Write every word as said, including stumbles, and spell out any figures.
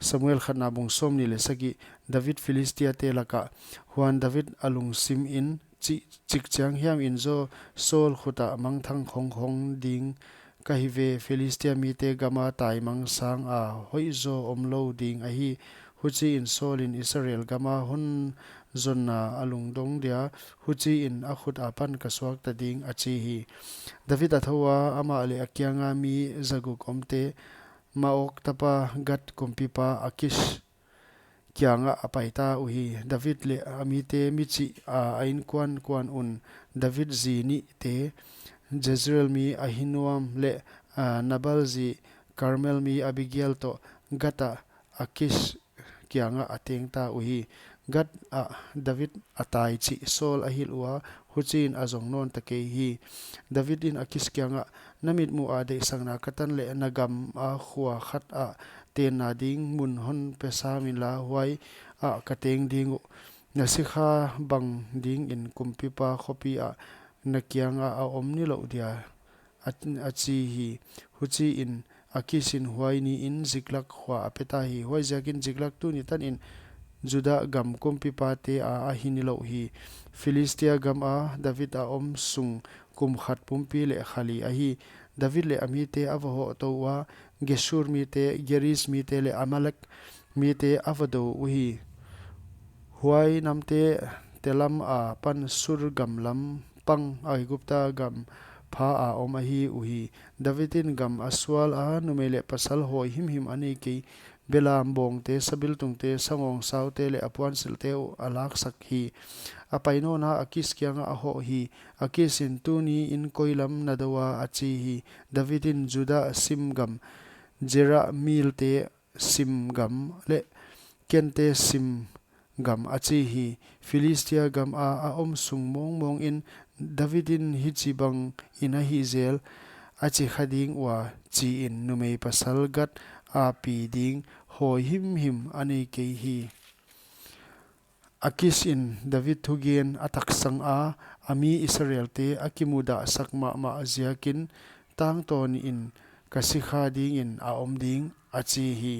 Samuel khatna bung sawmnih leh sagih. David Philistiate lakah. Huan David a lungsim in, chih chik chiang hiam in zaw Saul khut ah mangthang khongkhong ding ka hi ve, Philistia mite gama taimang sanga hoihzaw omlou ding ahi. Huchiin Saul in Israel gama hon zonna a lungdong dia, huchiin a khut apan ka suakta ding, a chi hi. David a thou a, amah leh a kianga mi zaguk omte, Maok tapa Gath kumpipa Akis kiangah a paita uhi. David leh a mite mi chih a, a inkuan kuan un, David zi nihte, Jezreel mi Ahinoam leh, a, Nabal zi Karmel mi Abigail toh Gath ah Akis kiangah a tengta uhi. Gath ah David a tai chih Saul a hilh ua, huchiin a zong nawnta kei hi. David in Akis kiangah, na mitmuh a deihsakna ka tan leh na gam a khua khat ah tenna ding mun hon pe sam inla, huai ah ka teng ding uh. Na sikha bang dingin kumpipa khopi ah na kianga a om nilouh dia, a, a chi hi. Huchiin Akis in huai niin Ziklak khua a peta hi. Huaiziakin Ziklak tuni tanin Judah gam kumpipate a ahi nilouh hi. Philistia gama David a om sung kum khat pumpi leh kha li ahi. David leh a mite a va hoh tou ua, Geshur mite, Geriz mite leh Amalek mite a va dou uhi. Huai namte Telam apan Sur gam lam pang Aigupta gam pha a om ahi uhi. David in gam a sual a, numei leh pasal hawi himhim a nei kei, belam bawngte, sabiltungte, sangawng saute leh a puansilhte uh a laksak hi. A pai nawna Akis kiangah a hoh hi. Akis in, tuni in koi lam na dou a, a chi hi. David in, Judah sim gam, Jerahmeelte sim gam leh Kente sim gam, a chi hi. Philistia gama a om sung mawngmawng in David in hichibangin a hih zel, a chi kha ding ua, chiin numei pasal Gath a pi ding hawi himhim a nei kei hi. Akis in David thugen a taksang a, a mi Israelte a kimudahsak mahmah ziakin tangtawnin ka sikha dingin a om ding, a chi hi.